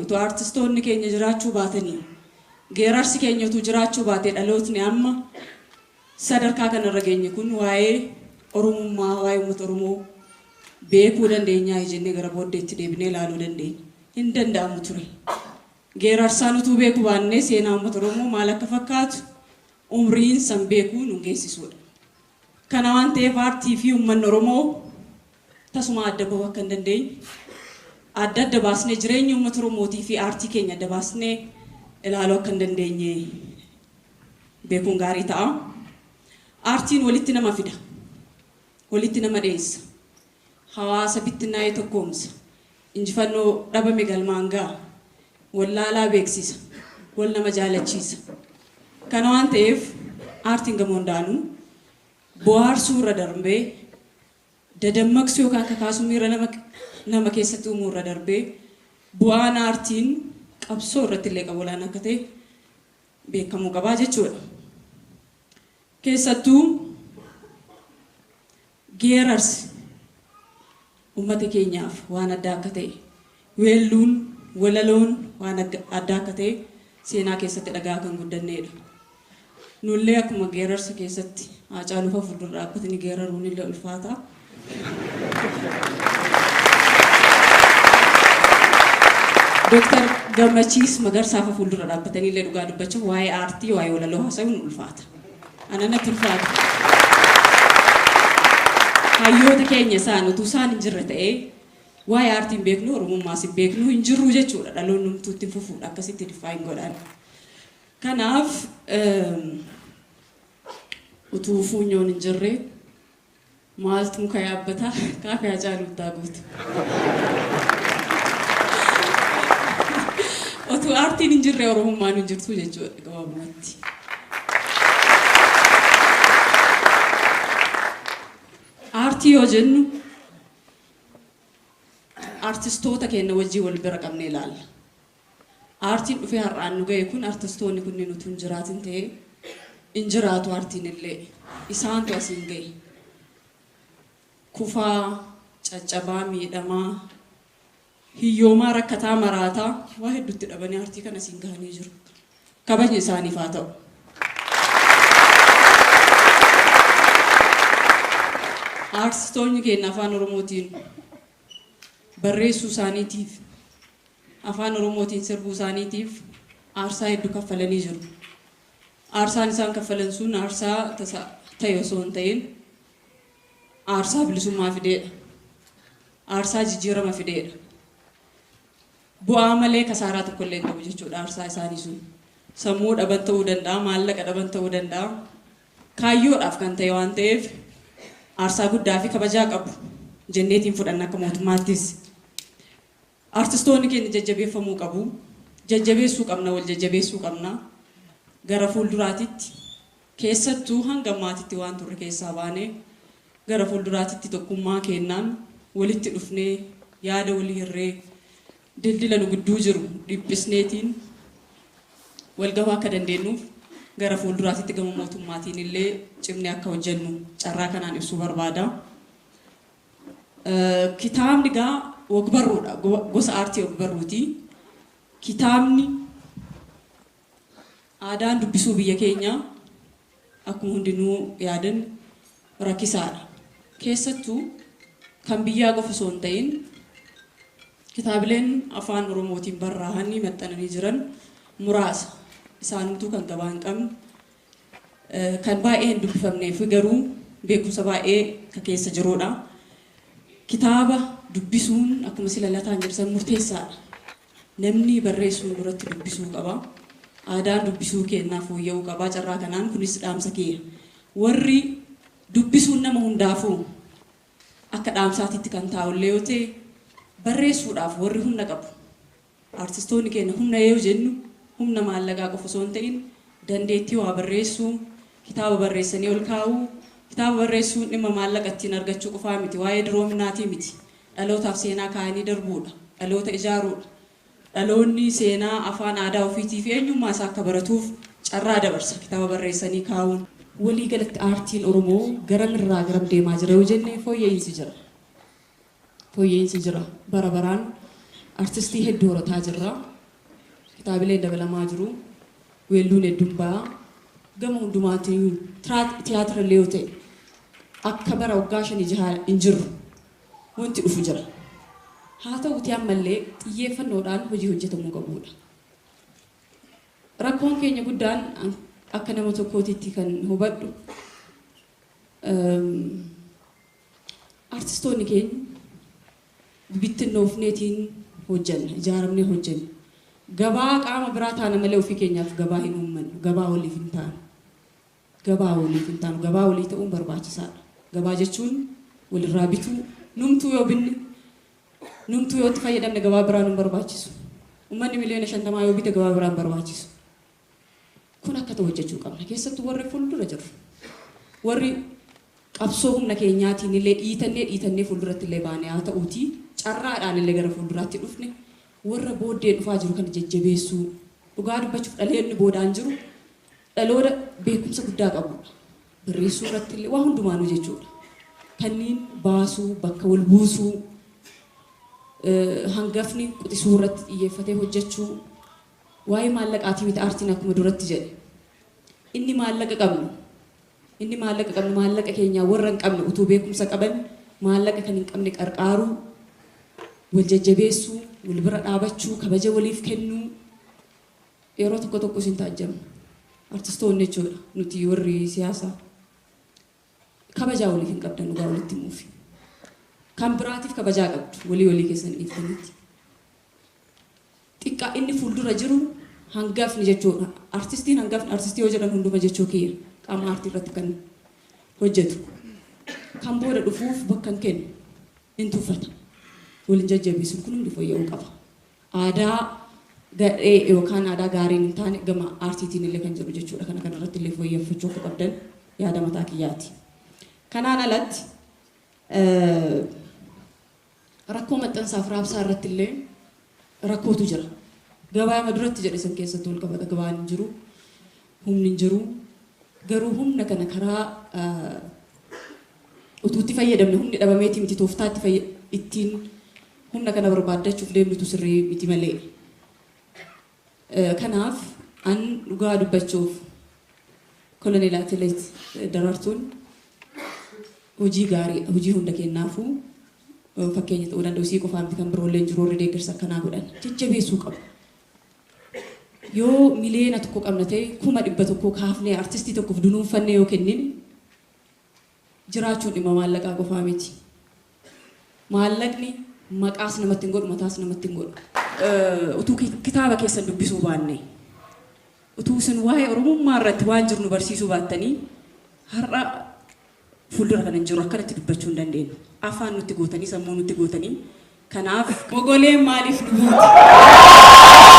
Utuu artistoonni keenya jiraachuu baatanii, geerarsi keenya utuu jiraachuu baatee, dhalootni amma sadarkaa kanarra geenye kun waa'ee Oromummaa, waa'ee uummata Oromoo beekuu dandeenyaa jennee gara booddeetti deebinee ilaaluu dandeenya. Hin danda'amu ture. Geerarsaan utuu beekuu baannee seenaa uummata Oromoo maal akka fakkaatu umriin san beekuu nu geessisuudha. Kana waan ta'eef aartii fi uummanni Oromoo tasuma adda bahuu akka hin dandeenye, adda adda baasnee jireenya uummata Oromootii fi aartii keenya adda baasnee ilaaluu akka hin dandeenye beekuun gaarii ta'a. Aartiin walitti nama fida. Walitti nama dhiyeessa. Hawaasa bittinnaa'ee tokkoomsa. Injifannoo dhabame galmaan ga'a. Wallaalaa beeksisa. Wal nama jaalachiisa. Kana waan ta'eef aartiin gama hundaanuu bohaarsuu irra darbee, dadammaqsuu yookaan kakaasuu miira nama keessatti uumuu irra darbee, bu'aan aartiin qabsoo irratti illee qabu olaanaa akka ta'e beekamuu qabaa jechuudha. Keessattuu geerarsi uummata keenyaaf waan addaa akka ta'e, weelluun, walaloon waan addaa akka ta'e seenaa keessatti dhagaa kan guddannedha. Nullee akkuma geerarsa keessatti Haacaaluu fa'a fuuldura dhaabbatanii geeraruun illee ulfaata. Dooktar Gammachiis Magarsaa fa'a fuuldura dhaabbatanii illee dhugaa dubbachuuf waa'ee aartii, waa'ee walaloo haasa'uun ulfaata. Ana natti ulfaata. Hayyoota keenya isaan utuu isaan hin jirre ta'ee waa'ee aartii hin beeknu, Oromummaas hin beeknu, hin jirru jechuudha. Dhaloonni hundumtuu itti fufuudha akkasitti define godhan. Kanaaf utuu fuunyoon hin jirre maaltu muka yaabbata, kaafee Haacaaluu ittaa guutu. Utuu aartiin hin jirre Oromummaan hin jirtu jechuudha gabaabumatti. Aartii yoo jennu artistoota keenya wajjin wal bira qabnee ilaalla. Aartiin dhufee har'aan nu ga'e kun artistoonni kunneen utuu hin jiraatin ta'ee hin jiraatu aartiin illee. Isaantu asiin ga'e. Kufaa, caccabaa, miidhamaa, hiyyoomaa, rakkataa, maraataa waa hedduutti dhabanii aartii kana asiin gahanii jiru. Kabajni isaaniif haa ta'u. Aartistoonni keenya afaan Oromootiin barreessuu isaaniitiif, afaan Oromootiin sirbuu isaaniitiif aarsaa hedduu kaffalanii jiru. Aarsaan isaan kaffalan sun aarsaa tasa ta'e osoo hin ta'in aarsaa bilisummaa fideedha. Aarsaa jijjiirama fideedha. Bu'aa malee kasaaraa tokko illee hin qabu jechuudha aarsaa isaanii sun. Sammuu dhaban ta'uu danda'a, maallaqa dhaban ta'uu danda'a. Kaayyoodhaaf kan ta'e waan ta'eef aarsaa guddaa fi kabajaa qabu jenneetiin fudhanna akka mootummaattis. Artistoonni keenya jajjabeeffamuu qabu. Jajjabeessuu qabna, wal jajjabeessuu qabna. Gara fuulduraatitti keessattuu hanga ammaatitti waan turre keessaa baanee gara fuulduraatitti tokkummaa kennaan walitti dhufnee yaada walii hirree dildila nu gidduu jiru dhiphisneetiin wal gahuu akka dandeenyuuf gara fuulduraatitti gama mootummaatiin illee cimnee akka hojjennu carraa kanaan ibsuu barbaada. Kitaabni gaa ogbarruudha. Gosa aartii ogbarruuti. Kitaabni, aadaan dubbisuu biyya keenyaa akkuma hundinuu yaadan rakkisaadha. Keessattuu kan biyyaa qofa osoo hin ta'in kitaabileen afaan Oromootiin barraa'anii maxxananii jiran muraasa. Isaanumtuu kan gabaa hin qabne, kan baay'ee hin dubbifamnee fi garuu beekumsa baay'ee kan keessa jirudha. Kitaaba dubbisuun akkuma sila Lataan jedhan murteessaadha. Namni barreessuun duratti dubbisuu qaba. Aadaan dubbisuu kennaa fooyya'uu qaba. Carraa kanaan kunis dhaamsa kiyya. Warri dubbisuun nama hundaafuu akka dhaamsaatitti kan taa'ullee yoo ta'e, barreessuudhaaf warri humna qabu. Artistoonni keenya humna yoo jennu humna maallaqaa qofa osoo hin ta'in dandeettii waa barreessuu, kitaaba barreessanii ol kaa'uu, kitaaba barreessuun dhimma maallaqa ittiin argachuu qofaa miti, waa'ee duroominaatii miti. Dhalootaaf seenaa kaa'anii darbuudha. Dhaloota ijaaruudha. Dhaloonni seenaa afaan aadaa ofiitii fi eenyummaa isaa akka baratuuf carraa dabarsa kitaaba barreessanii kaa'uun. Walii galatti aartiin Oromoo garamirraa garam deemaa jira yoo jenne fooyya'insi jira. Fooyya'insi jira. Bara baraan artistii hedduu horataa jirra. Kitaabileen dabalamaa jiru. Weelluun hedduun ba'a. Gama hundumaatiin tiyaatira illee yoo ta'e akka bara waggaa shanii jahaa hin jirru. Wanti dhufu jira. Haa ta'uutii ammallee xiyyeeffannoodhaan hojii hojjetamuu qabudha. Rakkoon keenya guddaan akka nama tokkootitti kan hubadhu, artistoonni keenya bittinnoofneetiin hojjenna, ijaaramnee hojjenna. Gabaa qaama biraa taana malee ofii keenyaaf gabaa hin uummannu, gabaa waliif hin taanu. Gabaa waliif hin taanu, gabaa walii ta'uun barbaachisaadha. Gabaa jechuun walirraa bituu, numtuu yoo binne, numtuu yoo itti fayyadamne gabaa biraa nu barbaachisu. Uummanni 50 miliyoona yoo bite gabaa biraa hin barbaachisu. Kun akka ta'u hojjechuu qabna. Keessattuu warri fuuldura jiru. Warri qabsoo humna keenyaatiin illee dhiitannee dhiitannee fuulduratti illee baane haa ta'uutii carraadhaan illee gara fuulduraatti dhufne warra booddee dhufaa jiru kana jajjabeessuu. Dhugaa dubbachuuf, dhaloonni boodaan jiru dhaloota beekumsa guddaa qabudha. Barreessuu irratti illee waa hundumaanuu jechuudha. Kanneen baasuu, bakka wal buusuu, hangafni quxisuu irratti xiyyeeffatee hojjechuu. Waa'ee maallaqaatii miti aartiin, akkuma duratti jedhe. Inni maallaqa qabnu maallaqa keenyaa warra hin qabne, utuu beekumsa qaban maallaqa kan hin qabne qarqaaruu, wal jajjabeessuu, wal bira dhaabachuu, kabaja waliif kennuu. Yeroo tokko tokko isin taajjabna. Artistoonni jechuudha, nuti warri siyaasaa. Kabajaa waliif hin qabdan, dhugaa walitti himuufi. Kan biraatiif kabajaa qabdu, walii walii keessan dhiiftanitti. Xiqqaa inni fuuldura jiru hangafni jechuudha. Artistiin hangafni, artistii yoo jedhan hunduma jechuu kiyya. Qaama aartii irratti kan hojjetu. Kan booda dhufuuf bakka hin kennu. Hin tuffata. Waliin jajjabeessuun kun hundi fooyya'uu qaba. Aadaa gadhee yookaan aadaa gaariin hin taane gama aartiitiin illee kan jiru jechuudha. Kana kanarratti illee fooyyeffachuu akka qabdan yaada mataa kiyyaati. Kanaan alatti rakkoo maxxansaaf raabsaa irratti illee rakkootu jira. Gabaa duratti jedhe san keessatti wal qabata. Gabaan hin jiru, humni hin jiru. Garuu humna kana karaa utuu itti fayyadamne, humni dhabameetii miti, tooftaatti ittiin humna kana barbaaddachuuf deemnutu sirrii miti malee. Kanaaf an dhugaa dubbachuuf Koloneel Atileet Daraartuun hojii gaarii, hojii hunda kennaafuu fakkeenya ta'uu danda'u. Isii qofaa miti, kan biroollee jiru warri deeggarsa akkanaa godhan jajjabeessuu qabu. Yoo 1 miliyoona qabna ta'e, 100,000 kaafnee artistii tokkoof dunuunfannee yoo kennine, jiraachuun dhimma maallaqaa qofaa miti. Maallaqni maqaas namatti hin godhu, mataas namatti hin godhu. Utuu kitaaba keessan dubbisuu baanne, utuu isin waa'ee Oromummaa irratti waan jiru nu barsiisuu baattanii, har'a fuuldura kana hin jiru, akkanatti dubbachuu hin dandeenyu. Afaan nutti gootanii, sammuu nutti gootanii. Kanaaf mogoleen maaliif nu buuti?